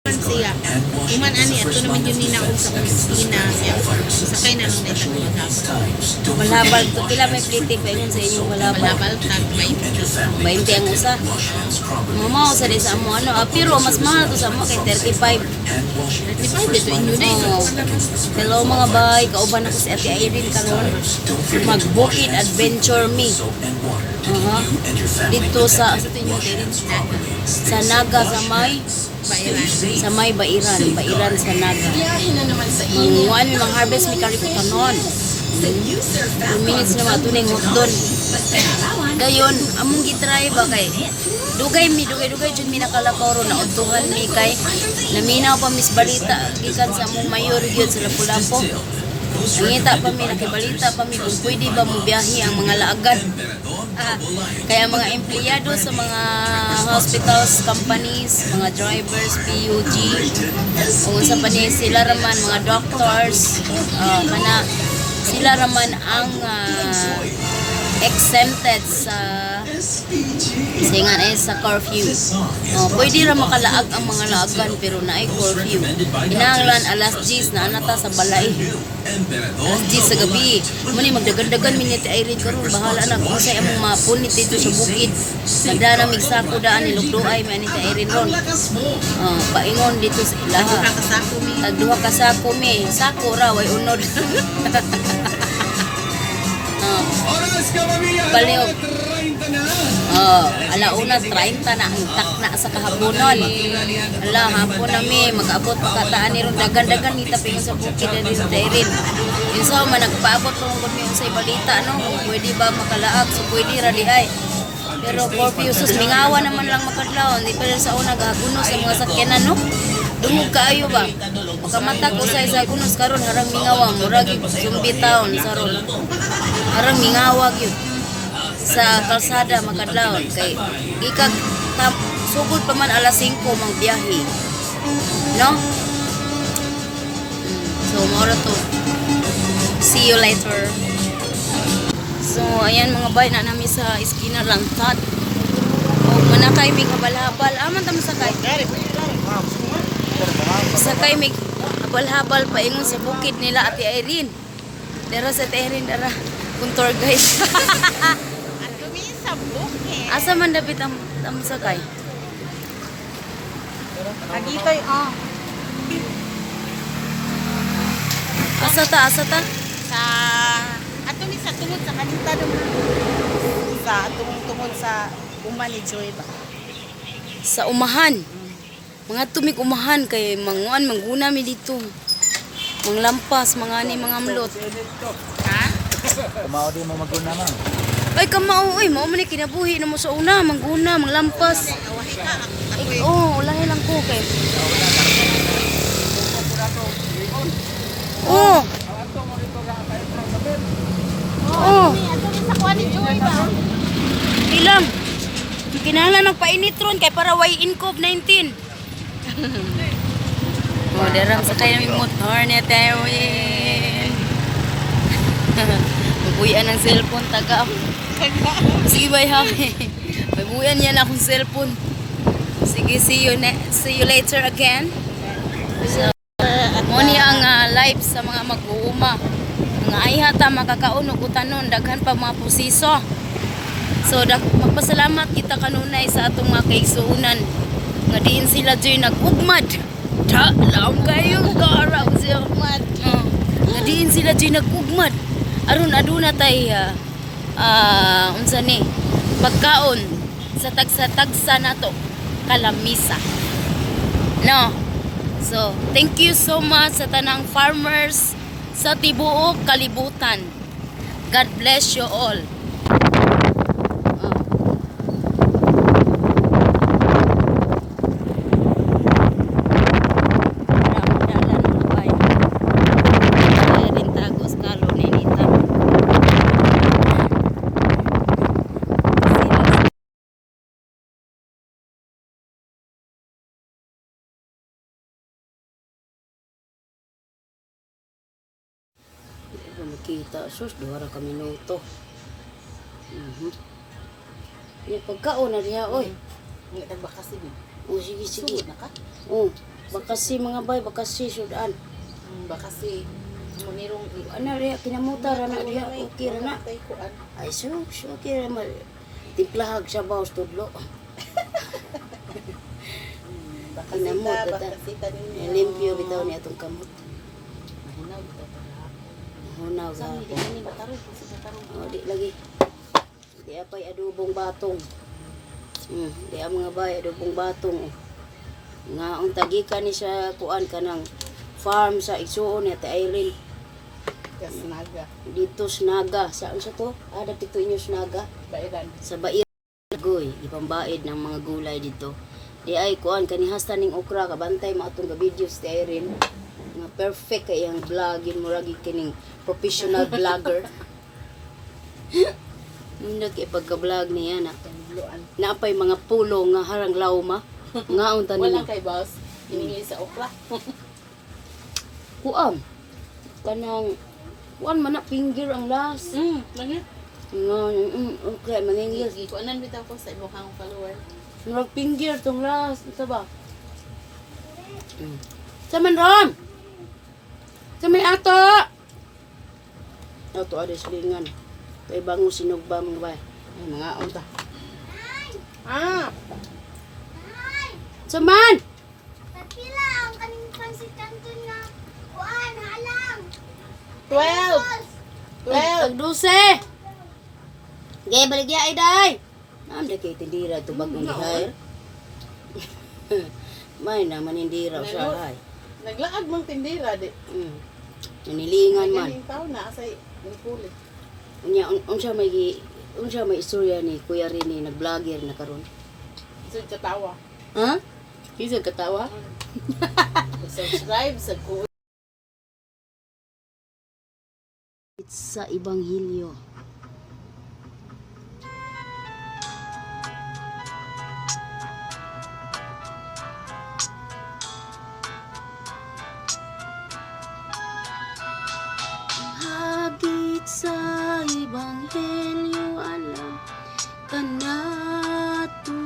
Siya. Human ani ato naman yun ni naog sa Kusina siya. Sakay na lang dito maghapon. Malabal to pila may plite pa ingon sa inyong malabal. Malabal tag 20. 20 ang usa. Mamaw sa di sa amo ano, ah, pero mas mahal to sa amo kay 35. 35 dito inyo na. Oh. Hello mga bay, kauban ako si Ate Irene karon. Magbukid adventure me. Aha. Dito sa inyo Ate Irene? Sa Naga sa may Bayran. Sa may Bairan, Bairan sa Naga. Biyahe na naman sa inyo. Manguan mi mang harvest mi kariputanon. 2 minutes na matunay hotdon. Dayon, among gitry ba kay dugay mi dugay-dugay jud mi nakalakaw ron, naudtuhan mi kay naminaw pa mis balita gikan sa among mayor gyud sa Lapu-Lapu. Nangita pa mi, nakibalita pa mi kung pwede ba mo biyahe ang mga laagan. Ah, kaya mga empleyado sa mga hospitals, companies, mga drivers, PUG, kung sa pa ni sila raman mga doctors, ah, kana sila raman ang exempted sa singan eh sa curfew. Oh, pwede ra makalaag ang mga laagan pero naay curfew. Kinahanglan alas 10 na anata sa balay. Alas 10 sa gabi. Muni magdagandagan mi ni Ate Irene karon, bahala na kung unsay among mapunit dito sa bukid. Nagdana mig sako daan ni Lugdoay mi ani Ate Irene ron. Oh, paingon dito sa ilaha. Duha ka sako mi. Tag duha ka sako mi. Sako ra way unod. Oh. Oras kapamilya, Baliw. 30 na. Oh, alauna 30 na ang takna sa kahaponon. Ala, hapon na mi, mag-abot pagkataan ni ron dagan-dagan ni tapingon sa bukid na rin dairin. Insa man nagpaabot pa mong mi unsay balita no, kung pwede ba makalaag, so pwede ra di ay. Pero curfew sus mingawa naman lang makadlaw, hindi pa rin sa una gagunos sa mga sakyanan no. Dungog kaayo ba? Makamata ko sa isa gunos karon harang mingawa, murag zombie town sa ron. Harang mingawa gyud sa kalsada makadlawon kay gikag tam, sugod pa man alas 5 mang biyahe no. So moro to, see you later. So ayan mga bay, na nami sa iskina Langtad o manakay mig habal-habal aman ta masakay sakay mig habal-habal paingon sa bukid nila Ate Irene. Dara sa Ate Irene, dara kung tour guide. Ato mi sa bukid. Asa man dapit ang ang sakay? Agitoy oh. Asa ta, asa ta? Sa ato mi sa tungod sa kanita dum. Sa atong tungod sa uma ni Joy ba. Sa umahan. Mga tumig umahan kay manguan mangguna mi dito. Manglampas, mga ni mga amlot. Ha? Kamao di mo maguna man. Ay kamao oy, mao man ni kinabuhi na mo sa una, mangguna, manglampas. Awahi ka ako. Ay, oh, ulahi lang ko kay. Oh. Oh, Ato mi sa kuha ni Joy ba. ilang. Kinahanglan ng painit ron kay para way in COVID-19. Oh, daram sa kaya may motor niya tayo. Mabuyan ng cellphone, taga. Sige, bye ha. Mabuyan yan akong cellphone. Sige, see you later again. So, mo ni ang live sa mga mag-uuma. Mga ayha ta makakaon og utanon, daghan pa mga pusiso. So magpasalamat kita kanunay sa atong mga kaigsuonan nga diin sila joy nag-ugmad. Ta laom kayo karaw siya. Oh, nga diin sila joy nag-ugmad. Aron aduna tay unsa ni pagkaon sa tagsa-tagsa nato kalamisa. No. So, thank you so much sa tanang farmers sa tibuok kalibutan. God bless you all. Oh. Dalan mo ba? Ay, rin tagos kalo ni Nita. Hindi ko makita. Sus, 2 ra ka minuto. Ya, pagkaon na diha, oy. Nga tagbaka sige. Oh, sige, sige. Sugod na ka. Oh. Bakasi mga bay, bakasi sudan. Bakasi. Munirong Ano riya kinamuta ra na diha, okay ra na. Tay kuan. Ay sus, okay ra ma. Timplahag sa bawas tudlo. Bakasita, Kinamot, ata. bakasita ninyo. Limpyo bitaw ni atong kamot. Mahinaw bitaw ta. Hunaw Sa ga. mi di ani matarong kung sa matarong. Oh, di lagi. Di apay adobong batong. Di ang mga bay adobong batong. Oh. Nga ang tagikan ni sa kuan kanang farm sa igsuon ni Ate Irene Kas naga. dito sa Naga. Saan sa to? Ah, dapit to inyo sa Naga. Bairan. Sa Bair Goy, ipambaid ng mga gulay dito. Di ay kuan kanihasta ning okra kabantay mo atong ga-videos ti Irene. Nga perfect kay ang vlog yun murag kining professional vlogger. Nindot kay pagka-vlog niya na. Tangluan. Naapay mga pulo nga harang lauma. Nga unta Wala ninyo. kay boss. Hiningi sa okra. Kuan. Kanang kuan man na finger ang last. Lagi. Nga okay maningil. Gikuanan bitaw ko sa imong follower. Murag finger tong last. Unsa ba? Sa man ron? Sa may ato? Ato ade silingan. Kay bango sinugba mga bay. Ay, mga unta. Ah, Sa man? Pagpila ang kaning pansit canton nga kuan halang. 12. 12. Tag 12. Gay baligya ay day. Naam da kay tindira to bagong gihire. May na manindira siya hay. Naglaag mang tindira di. Nanilingan man. Ganing tao na asay nagpulit. Unya unsa may istorya ni Kuya Rini nag-vlogger na karon. Isod ka tawa. Ha? Kinsa katawa? Subscribe sa ko. Sa Ebanghelyo. Hagit sa Ebanghelyo alam kanato.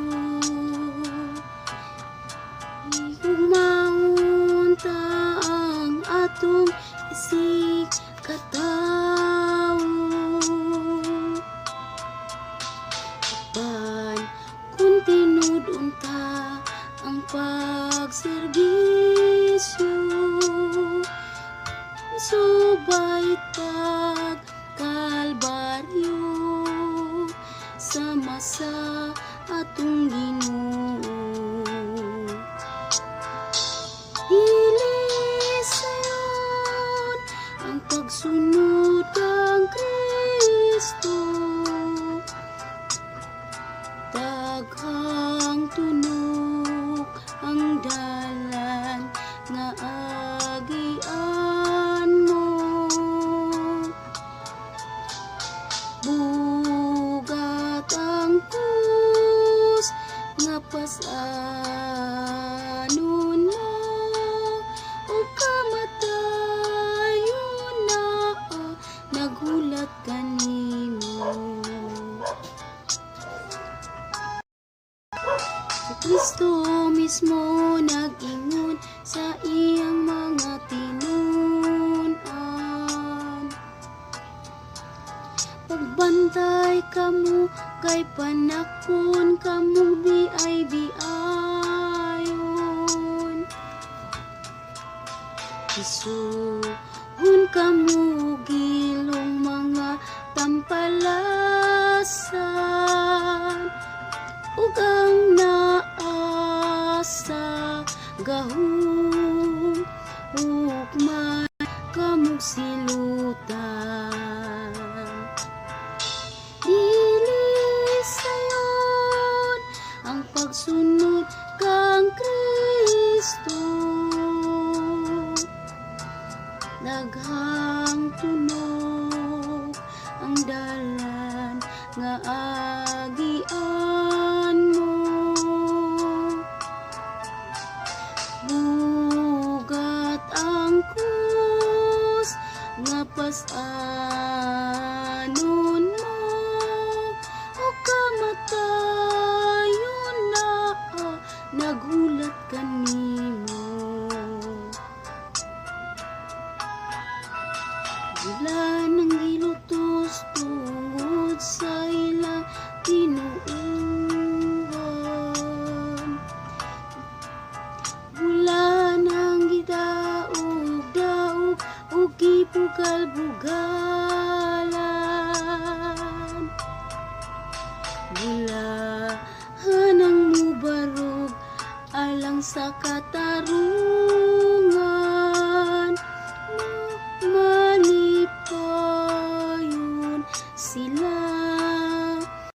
Maunta ang atong isig katao. Apan kung tinud unta ang pagserbisyo, subay tag Kalbaryo sama sa atong Ginoo. Dili sayon ang pagsunod kang Kristo. Daghang tunok ang dalan nga agian mo. Bugat ang krus nga pasanon mo o kamatayon na nagulat kanimo. Si Kristo mismo nag-ingon sa iyang mga tinun-an. Pagbantay kamo kay panakon kamo biay biayon. Isuhon kamo gilong mga tampalasan ug ang naasa gahum hukman kamog silutan. Dili sayon ang pagsunod kang Kristo. Daghang tunog ang dalan nga agian mo. Bugat ang krus nga pasanon Bugal-bugalan. Bulahan ang mubarog alang sa katarungan.